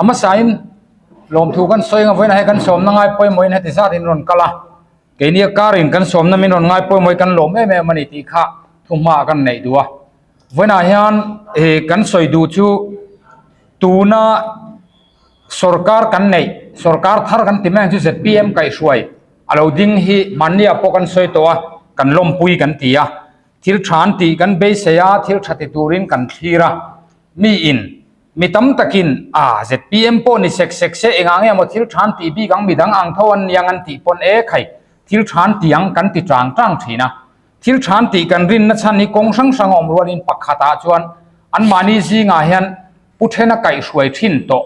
hmasain lawmthu kan sawi ang a vawiinah hian kan sawmna ngai pawimawhin heti zat in rawn kal a keini a karin kan sawmna min rawn ngai pawimawhin kan lawm em em a ni tih kha thuhma kan neih duh a vawiinah hian ih kan sawi duh chu tuna sorkar kan neih sorkar thar kan ti mai ang chu zpm kaihhruai a lo ding hi hmanni ah pawh kan sawi tawh a kan lawmpui kan ti a thil tha an tih kan beisei a thil tha ti turin kan thlir a mi in mi tam takin a zpm pawh ni sek sek se engah nge maw thil tha an tih bik ang midang ang tho an niang an tih pawn e khai thil tha an ti ang kan ti tang tang thin a thil tha an tih kan rinna chhan hi kawng hrang hrang a awm rualin pakhatah chuan anmahni zingah hian Pu Thena kaihhruai thin tawh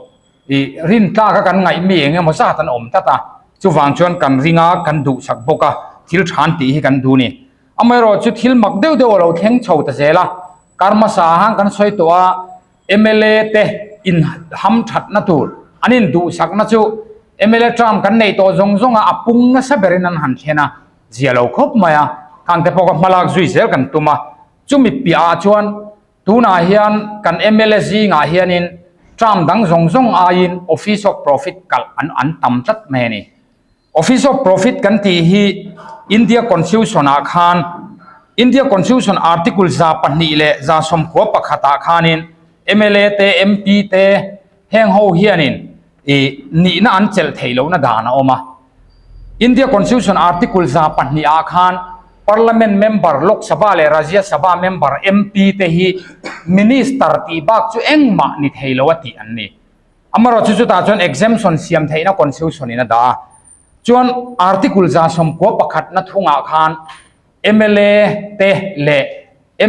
ih rin tlak a kan ngaih mi eng emaw zat an awm tlat a, chuvang chuan kan ring a, kan duhsak bawk a, thil than tih hi kan duh ni. Amaherawh chu thil mak deuh deuh a lo thleng chho ta zel a, kar hmasa han kan sawi tawh a, mla te in ham thatna tur an in duhsakna chu mla term kan neih tawh zawng zawng a, a pung nasa berin an han thlen a, zia lo khawp mai a, khangte pawh kha hmalak zui zel kan tum a, chumi piahah chuan Tunah hian kan mla zingah hianin term dang zawng zawng aiin Office of Profit kalh an an tam tlat mai a ni. Office of Profit kan tih hi India Constitution ah khan India Constitution Article 291 ah khanin mla te MP te heng ho hianin ih nihna an chelh theih lohna dan a awm a. India Constitution Article 200 ah khan Parliament member, Lok Sabha leh Rajya Sabha member, MP te hi Minister tih bak chu engmah ni thei lo a tih an ni. Amaherawhchu chu chutah chuan exemption siam theihna Constitution in a dah a. Chuan Article 91 na thungah khan mla te leh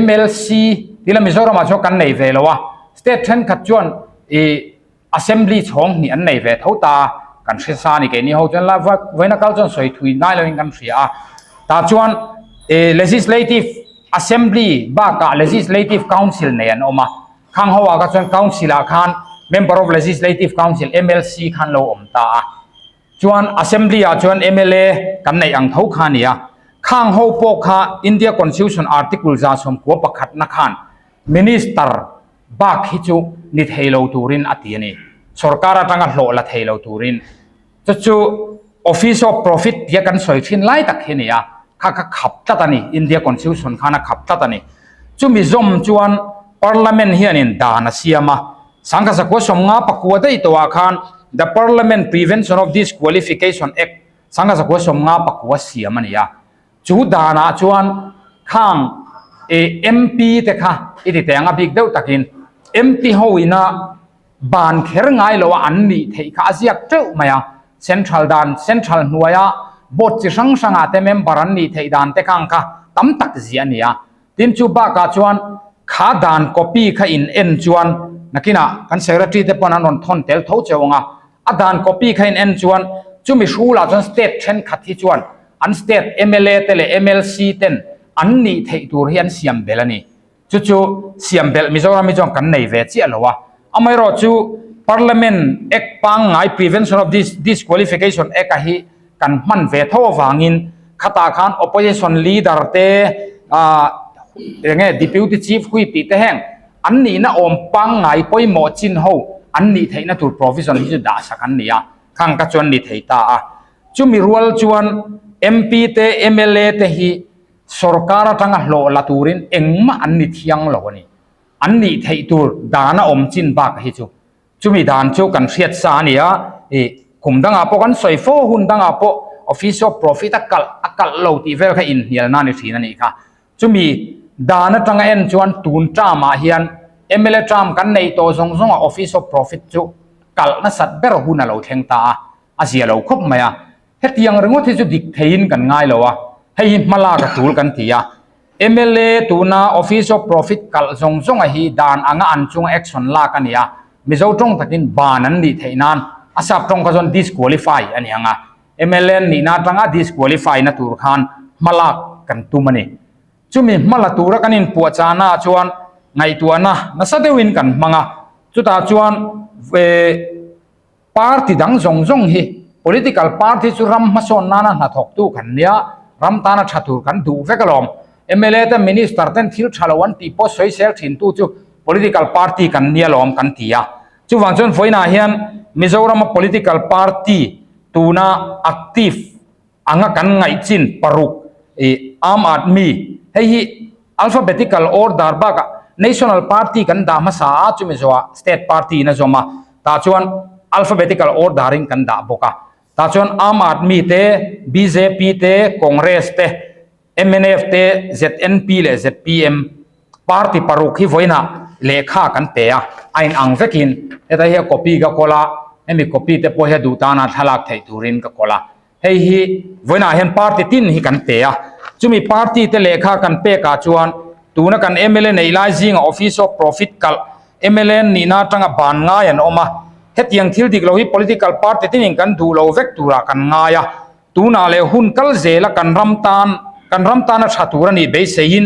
MLC ti la Mizoramah chuan kan nei ve lo a, state thenkhat chuan ih Assembly chhawng hnih an nei ve tho ta a, kan hre sa a ni keini ho chuan la vawiina kal chuan sawi thui ngai loin kan hria a, tah chuan ih Legislative Assembly bakah Legislative Council nei an awm a, khang ho ah kha chuan Council ah khan Member of Legislative Council mlc khan lo awm ta a, chuan Assembly ah chuan mla kan neih ang tho kha a ni a, khang ho pawh kha India Constitution Article 91 na khan Minister Bak hi chu ni thei lo turin a ti a ni. Sorkar atanga hlawh la thei lo turin. Chu chu Office of Profit tia kan sawi thin lai tak hi a ni a, kha kha khap tlat a ni, India Constitution khan a khap tlat a ni. Chumi zawm chuan Parliament hianin dan a siam a, Sangha Zakua Sawmnga pakua daih tawhah khan The Parliament Prevention of Disqualification Act Sangha Zakua Sawmnga pakua siam a ni a. Chu danah chuan khang ih MP te kha i ti teng a bik deuh takin MP ho ina ban kher ngai lo a an nih theih kha a ziak teuh mai a, central dan central hnuaia board chi hrang hrangah te member an nih theih dan te khang kha tam tak ziah a ni a. Tin chu bakah chuan kha dan copy kha in en chuan nakinah kan secretary te pawn an rawn thawn tel tho cheu ang a, a dan copy kha in en chuan chumi hrulah chuan state thenkhat hi chuan an state mla te leh mlc ten an nih theih tur hi an siam belh a ni. Chu chu siam belh Mizoram hi chuan kan nei ve chiah lo a. Amaherawh chu Parliament Act pangngai Prevention of Disqualification Act a hi kan hman ve tho avangin khatah khan Opposition Leader te ah eng nge Deputy Chief Whip tih te heng an nihna awm pangngai pawimawh chin ho an nih theihna tur provision hi chu dah sak an ni a, khang ka chuan ni thei ta a. Chumi rual chuan MP te mla te hi sorkar atanga hlawh la turin engmah an ni thiang lo a ni. An nih theih tur dan a awm chin bak hi chu. Chumi dan chu kan hriat sa a ni a, ih kum dangah pawh kan sawi fo hun dangah pawh Office of Profit a kalh a kalh lo tih vel kha inhnialna a ni thin a nih kha. Chumi dan atanga en chuan tun term ah hian mla term kan neih tawh zawng zawng ah Office of Profit chu kalh nasat ber hun a lo thleng ta a. A zia lo khawp mai a, hetiang ringawt hi chu dik theiin kan ngai lo a, hei hi hmalak a tul kan ti a. Mla tuna Office of Profit kalh zawng zawnga hi dan anga an chunga action lak a ni a, Mizo tawng takin ban an nih theih nan a sap tawng kha chuan disqualify a ni ang a, mla an nihna atanga disqualify na tur khan hmalak kan tum a ni. Chumi hmala tura kan inpuahchahna ah chuan ngaihtuahna nasa deuhin kan hmang a, chutah chuan eh. Party dang zawng zawng hi political party chu ram hmasawn nana hnathawktu kan nia, ram tana tha tur kan duh vek alawm. Mla te minister ten thil tha lo an tih pawh sawisel thintu chu political party kan nia lawm kan ti a. Chuvang chuan vawiinah hian Mizorama political party tuna active anga kan ngaih chin paruk ih Aam Aadmi hei hi alphabetical order bakah national party kan dah hmasa a chumi zawhah state party in a zawm a tah chuan alphabetical order in kan dah bawk a tah chuan Aam Aadmi te bjp te Congress te Mnf te ZNP leh zpm party paruk hi vawiinah lehkha kan pe a a inang vekin heta hi a copy ka kawl a hemi copy te pawh hi a duh tana thlalak theih turin ka kawl a hei hi vawiinah hian party tin hi kan pe a chumi party te lehkha kan pekah chuan tuna kan mla neih lai zingah office of profit kalh mla nihna atanga ban ngai an awm a hetiang thil dik lo hi political party tinin kan duh lo vek turah kan ngai a. Tunah leh hun kal zela kan ram tan kan ram tana tha tur a nih beiseiin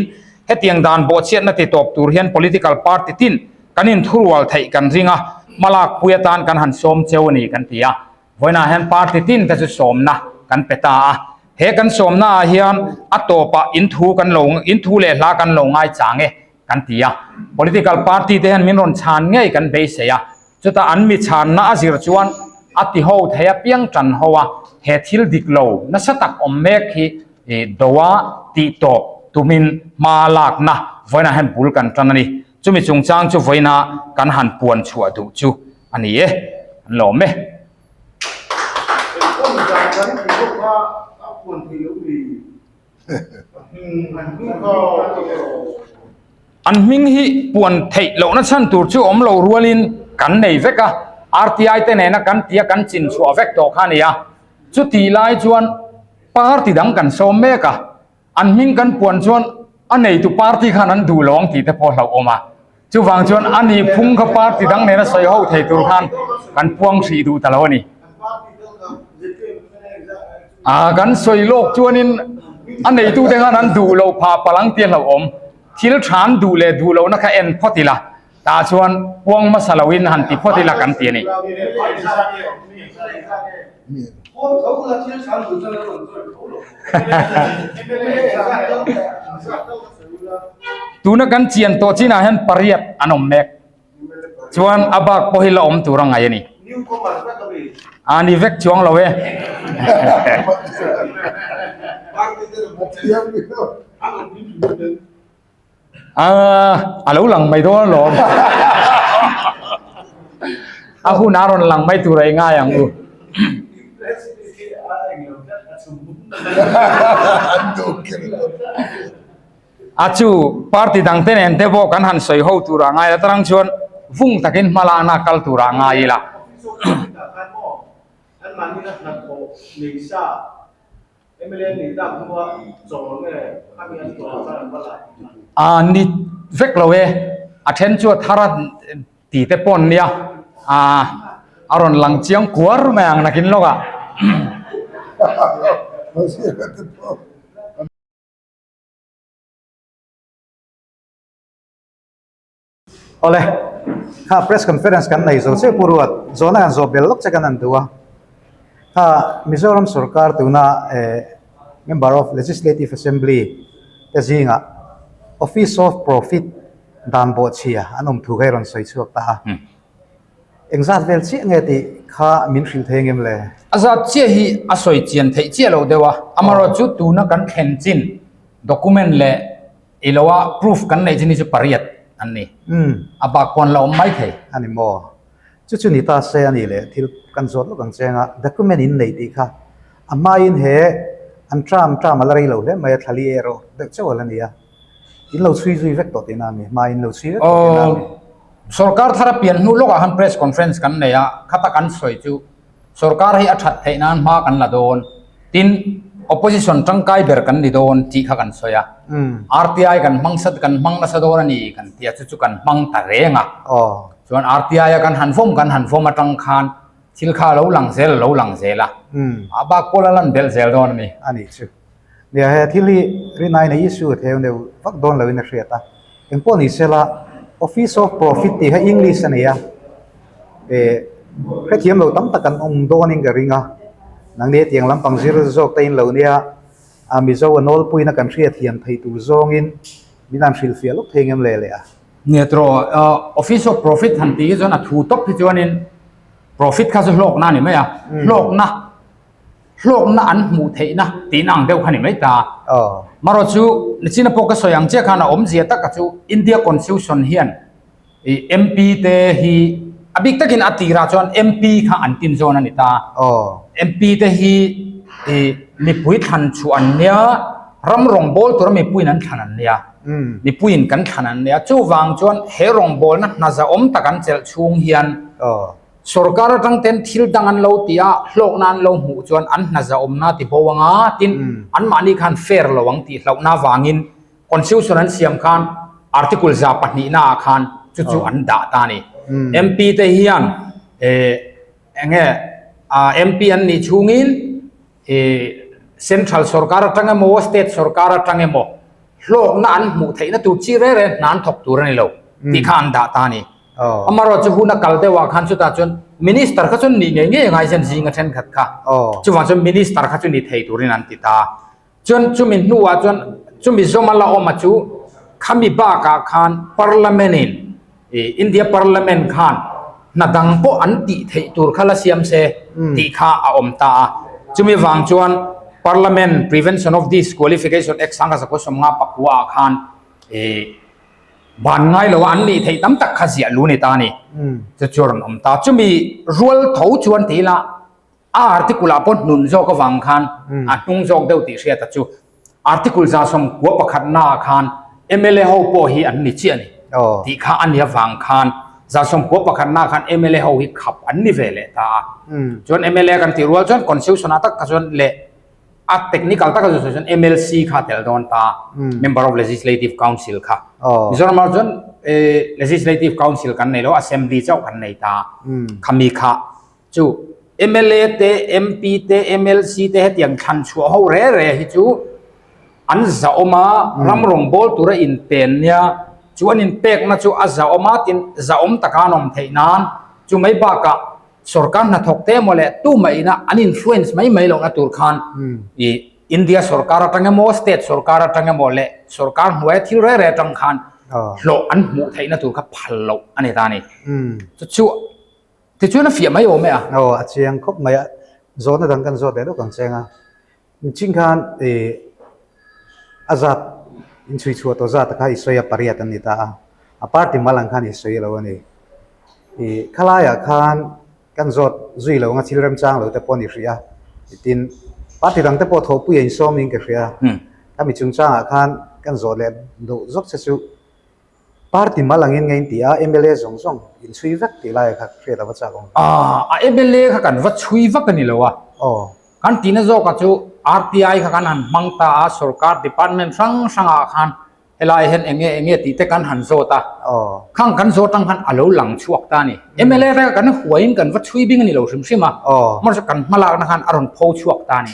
hetiang dan bawhchhiatna ti tawp tur hian political party tin kan inthurual theih kan ring a, hmalak pui atan kan han sawm cheu a ni kan ti a. Vawiinah hian party tin te chu sawmna kan pe ta a. He kan sawmna ah hian a tawpah inthu kan lo inthu leh hla kan lo ngaichang e kan ti a. Political party te hian min rawn chhan ngei kan beisei a. Chutah an mi chhanna a zir chuan a ti ho thei a piang tan ho a, he thil dik lo nasa tak awm mek hi doa tih tawp tumin hma lakna vawiinah hian bul kan tan a ni. Chumi chungchang chu vawiina kan han puan chhuah duh chu a ni e, an lawm e. An hming hi puan theih lohna chhan tur chu awm lo rualin kan nei vek a, RTI te nena kan tia kan chin chhuah vek tawh kha a ni a. Chutih lai chuan party dang kan sawm mek a, an hming kan puan chuan a neitu party khan an duh lo ang tih te pawh hlauhawm a. Chuvang chuan a nih phung kha party dang nena sawi ho thei tur khan kan puang hrih duh ta lo a ni. A kan sawi lawk chuanin a neitute khan an duh loh phah palh ang tih a hlauhawm. Thil tha an duh leh duh lohna kha en phawt ila, tah chuan puang hmasa loin han ti phawt ila kan ti a ni. Tuna kan chian tawh chinah hian pariat an awm mek. Chuan a bak pawh hi la awm tur a ngaih a ni. A ni vek chuang lo e. A lo lang mai dawn alawm. A hun a rawn lang mai tur a i ngai ang u. A chu party dang te nen te pawh kan han sawi ho tur ah ngai a tarang chuan vung takin hma lakna kal tur ah ngai ila. A ni vek lo e a then chu a thar a ti te pawh an nia a a rawn lang chiang kuar mai ang nakin lawk ah. Awle, kha press conference kan nei zo che Pu Ruat, zawhna kan zawh bel lawk che kan han duh a. Kha Mizoram sorkar tuna eh Member of Legislative Assembly te zingah Office of Profit dan bawhchhia an awm thu kha i rawn sawi chhuak ta a. Engzat vel chiah nge tih kha min hrilh thei angem le? A zat chiah hi a sawi chian theih chiah lo deuh a, amaherawhchu tuna kan thlen chin document leh i lo a proof kan neih chin hi chu pariat an ni. A bak pawh an la awm mai thei. A ni maw? Chu chu ni ta se a nih leh thil kan zawt lawk ang cheng a, document in neih tih kha a hmain he an term term a la rei lo hle mai a, thlali erawh deuh chauh a la ni a. In lo chhui zui vek tawh tihna a ni, hma in lo chhui vek tawh tihna a ni. Sorkar thar a pian hnu lawkah khan press conference kan nei a, khata kan sawi chu sorkar hi a that theih nan hma kan la dawn, tin opposition tangkai ber kan ni dawn tih kha kan sawi a, RTI kan hmang sa kan hmang nasa dawn a ni kan ti a, chu chu kan hmang ta reng a, chuan RTI a kan han vawm kan han vawm atang khan thil kha a lo lang zel a lo lang zel a, a bak pawh la lan belh zel dawn a ni. A nih chu. Nia he thil hi rinai nei issue a theu deuh vak dawn loin a hriat a, engpawh ni sela Office of Profit tih kha English a nei a, eh hrethiam lo tam tak an awm dawnin ka ring a, nangni hetiang lampang zir zawk te in lo nia a Mizo a nawlpuina kan hriathiam thei tur zawngin min han hrilhfiah lawk thei ngem le leh a. Nia tawh Office of Profit han tih hi chuan a thu tawp hi chuanin. Profit kha chu hlawkna a ni mai a, hlawkna hlawkna an hmuh theihna tihna ang deuh kha ni mai ta. Marawh chu nichina pawh ka sawi ang chiah khan a awmzia taka chu India Constitution hian i MP te hi a bik takin a tirah chuan MP kha an tin zawn a ni ta. MP te hi i mipui thlan chhuah an nia, ram rawngbâwl tura mipuiin an thlan an nia, mipuiin kan thlan an nia. Chuvang chuan he rawngbâwlna hna zahawm tak an chelh chhung hian sorkar atang ten thil dang an lo ti a, hlawkna an lo hmuh chuan an hna zahawmna ti bo anga tin anmahni khan fair lo ang tih hlauhna avangin Constitution an siam khan Article 2 naah khan chu chu an dah ta a ni. MP te hian enge MP an nih chhungin Central sorkar atang emaw State sorkar atang emaw hlawkna an hmuh theihna tur chi reng reng hna an thawk tur a ni lo tih kha an dah ta a ni. Amaherawhchu hun a kal deuhah khan chutah chuan Minister kha chuan nih ngei ngei a ngai zen zinga thenkhat kha. Chuvang chuan Minister kha chu ni thei turin an ti ta. Chuan chumi hnuah chuan chumi zawma la awma chu khami bakah khan Parliament in India Parliament khan hna dang pawh an tih theih tur kha la siam se tih kha a awm ta a. Chumi vang chuan Parliament Prevention of Disqualification Act 1959 ah khan ban ngai loa an nih theih tam tak kha ziah lu ni ta a ni. Chu chu a rawn awm ta. Chumi rual tho chuan ti ila A article ah pawh hnun zawk avang khan a hnung zawk deuh tih hriat a chu. Article 91 na ah khan mla ho pawh hi an ni chiah a ni tih kha a ni avang khan 91 na ah khan mla ho hi khap an ni ve leh ta a. Chuan mla kan tih rual chuan constitution ah tak kha chuan leh a technical taka chu sawi chuan mlc kha a tel dawn ta Member of Legislative Council kha. Mizoram ah chuan Legislative Council kan nei lo Assembly chauh kan nei ta khami kha. Chu mla te, MP te, mlc te hetiang thlan chhuah ho re re hi chu an zahawm a, ram rawngbâwl tura inpen nia, chu an inpekna chu a zahawm a, tin zahawm taka an awm theih nan chu mai bakah sorkar hnathawk te emaw leh tumah ina an influence mai mai lohna tur khan i India sorkar atang emaw state sorkar atang emaw leh sorkar hnuaia thil re re atang khan hlawh an hmuh theihna tur kha phal loh a ni ta a ni. Chu chu. Tichuan a fiah mai awm e a. Aw, a chiang khawp mai a. Zawhna dang kan zawt leh lawk ang cheng a. Miching khan ih a zat inchhui chhuah tawh zat kha i sawi a pariat an ni ta a. A party mal ang khan i sawi lo a ni. Ih khalaiah khan kan zawt zui lo anga thil remchang lo te pawh a ni hrih a. Tin, party dang te pawh thawhpui a insawm niin ka hria. Khami chungchangah khan kan zawh leh duh zawk che chu. Party mal angin nge in ti a, mla zawng zawng in chhui vek tih lai kha hriat a va chak awm. A mla kha kan va chhui vak a ni lo a. Aw. Kan tihna zawkah chu RTI kha kan han hmang ta a, sorkar department hrang hrangah khan helai hian eng nge eng nge tih te kan han zawt a. Aw. Khang kan zawt ang khan a lo lang chhuak ta a ni. Mla te kha kan huaiin kan va chhui bing a ni lo hrim hrim a. Aw. Amaherawhchu kan hmalakna khan a rawn pho chhuak ta a ni.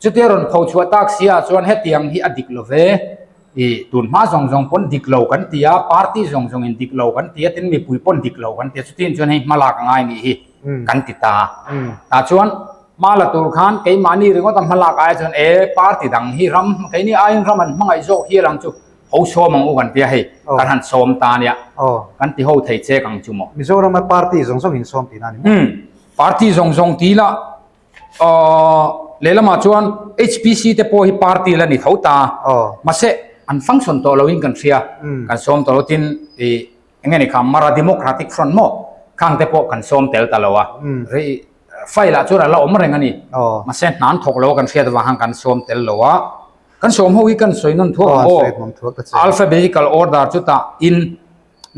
Chutia rawn pho chhuah tak si ah chuan hetiang hi a dik lo ve. I tun hma zawng zawng pawn dik lo kan ti a, party zawng zawng in dik lo kan ti a, tin mipui pawn dik lo kan ti a, chutin chuan hei hma lak a ngai nih hi kan ti ta. Tah chuan hma la tur khan keimahni ringawt a hma lak aia chuan e party dang hi ram keini aiin ram an hmangaih zawk hial ang chu ho sawm ang u kan ti a hei kan han sawm ta nia kan ti ho thei chek ang chu maw. Mizorama party zawng zawng in sawm tihna a ni maw? Party zawng zawng ti la. Aww lehlamah chuan HPC te pawh hi party la ni tho ta mahse an function tawh loin kan hria kan sawm tawh lo tin ih eng nge ni kha Mara Democratic Front maw khang te pawh kan sawm tel ta lo a rei file ah chuan a la awm reng a ni mahse hna an thawk lo a kan hriat avang khan kan sawm tel lo a kan sawm ho hi kan sawi nawn thuak ang aw alphabetical order chutah in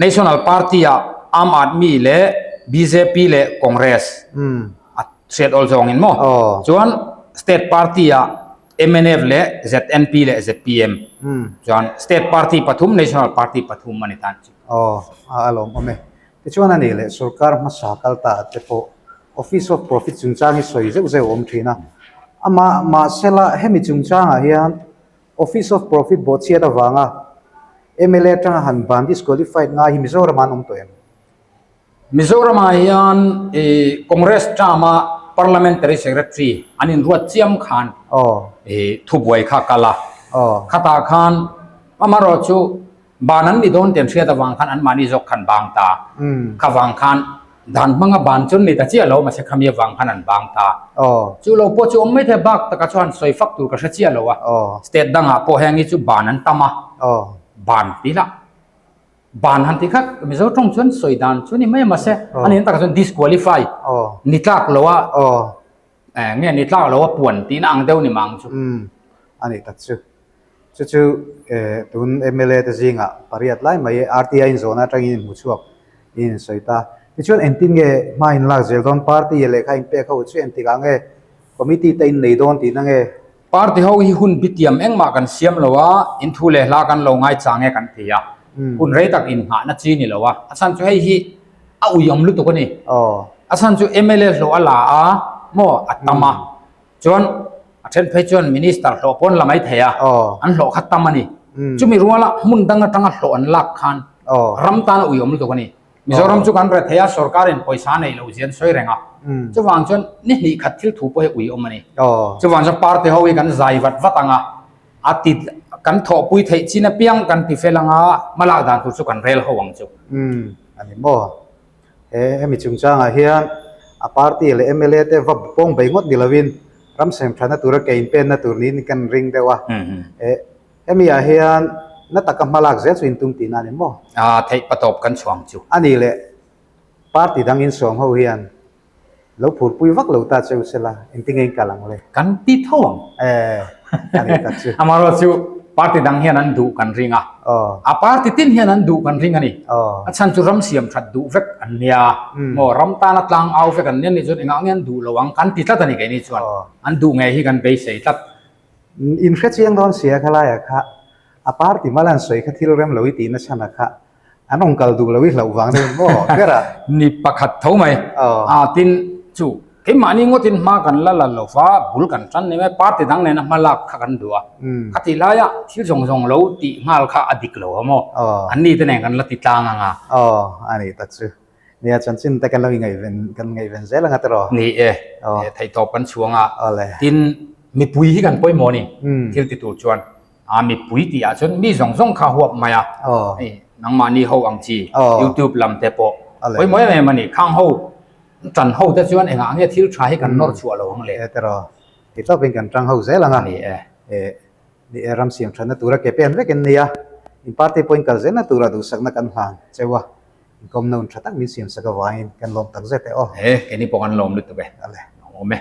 National Party ah Aam Aadmi leh bjp leh Congress a hriat awl zawngin maw? Chuan State Party ah mnf leh ZNP leh zpm chuan State Party pathum National Party pathum a ni tan chu. Aw a lawmawm e. Tichuan a nih leh sorkar hmasa kal ta te pawh Office of Profit chungchang hi sawi zeuh zeuh a awm thin a. Amah mahsela hemi chungchangah hian Office of Profit bawhchhiat avanga mla atanga han ban disqualified ngai hi Mizoram-ah an awm tawh em? Mizoram-ah hian Congress term-a Parliamentary Secretary an inruat chiam khan thubuai kha a kal a. Khatah khan amaherawhchu ban an ni dawn tih an hriat avang khan anmahni zawk khan bang ta. Kha vang khan. Dan hmanga ban chu an ni ta chiah lo, mahse khami avang khan an bang ta. Chu lo pawh chu awm mai thei a, bak taka chuan sawi fak tur ka hre chiah lo a. State dangah pawh heng hi chu ban an tam a, ban ti lah. Ban han ti kha Mizo tawng chuan sawi dan chu ni mai a, mahse a nih takah chuan disqualify ni tlak lo a, nge ni tlak lo a puan tihna ang deuh ni mang chu. A nih tak chu. Chu chu tun mla te zingah pariat lai mai RTI in zawhna atangin in hmu chhuak in in sawi ta. Tichuan engtin nge hma in lak zel dawn party lehkha in pek ho chu engtikah nge committee te in nei dawn tihna nge? Party ho hi hun bitiam engmah kan siam lo a, in thu leh hla kan lo ngaichang e kan ti a, hun rei tak inngahna chi ni lo a, a chhan chu hei hi a uiawm lutuk a ni. A chhan chu mla hlawh a la a maw a tam a, Chuan a then phei chuan minister hlawh pawn la mai thei a, an hlawh kha tam a ni. Chumi ruala hmun dang atanga hlawh an lak khan ram tan a uiawm lutuk a ni. Mizoram chu kan re thei a, sorkarin pawisa nei loh zia an sawi reng a. Chuvang chuan ni hnih khat thil thu pawh hi uiawm a ni. Chuvang chuan party ho hi kan zai vat vat ang a, a ti kan thawhpui theih chin apiang kan ti fel ang a, hmalak dan tur chu kan rel ho ang chu. A ni maw? He hemi chungchangah hian a party leh mla te va pawng bei ngawt ni lovin ram sem thatna tura ke inpenna tur niin kan ring deuh a. Hemi ah hian na taka hma lak zel chu intum tihna a ni maw? A theih patawp kan chhuang chu. A nih leh party dang insawm ho hian Lo phurpui vak lo ta cheu sela, engtin nge in kal ang le? Kan ti tho ang. Eh, a nih tak chu. Amaherawh chu party dang hian an duh kan ring a. A party tin hian an duh kan ring a ni. A chhan chu ram siam that duh vek an nia. Maw ram tana tlang au vek an nia nih chuan engah nge an duh lo ang kan ti tlat a ni keini chuan. An duh ngei hi kan beisei tlat. In hre chiang dawn sia khalaiah kha a party mal an sawi kha thil rem lo i tihna chhan a kha An rawn kal duh lo i hlauh vang deuh maw ber a? Ni pakhat tho mai. A tin chu keimahni ngawtin hma kan la la lo va, bul kan tan ni mai, party dang nena hma lak kha kan duh a. Khatih laia thil zawng zawng lo tih nghal kha a dik lo a maw? An ni te nen kan la ti tlang ang a. Aw, a nih tak chu. Nia chanchin te kan lo ingaihven kan ngaihven zel ang a tiraw? Ni e, theihtawp kan chhuang a. Tin, mipui hi kan pawimawh a ni, thil ti tur chuan. A mipui tih ah chuan mi zawng zawng kha huap mai a, hei nangmahni ho ang chi youtube lam te pawh pawimawh em em a ni, khang ho tan ho te chuan engah nge thil tha hi kan nawr chhuah lo ang le. E tiraw, ti tawpin kan tang ho zel ang a, ni e. E ni e ram siam thatna tura ke pen vek in nia, in party pawhin kal zelna tura duhsakna kan hlan cheu a, inkawmna hun tha tak min siam sak avangin kan lawm tak zet e aw. E keini pawh kan lawm lutuk e, awm e.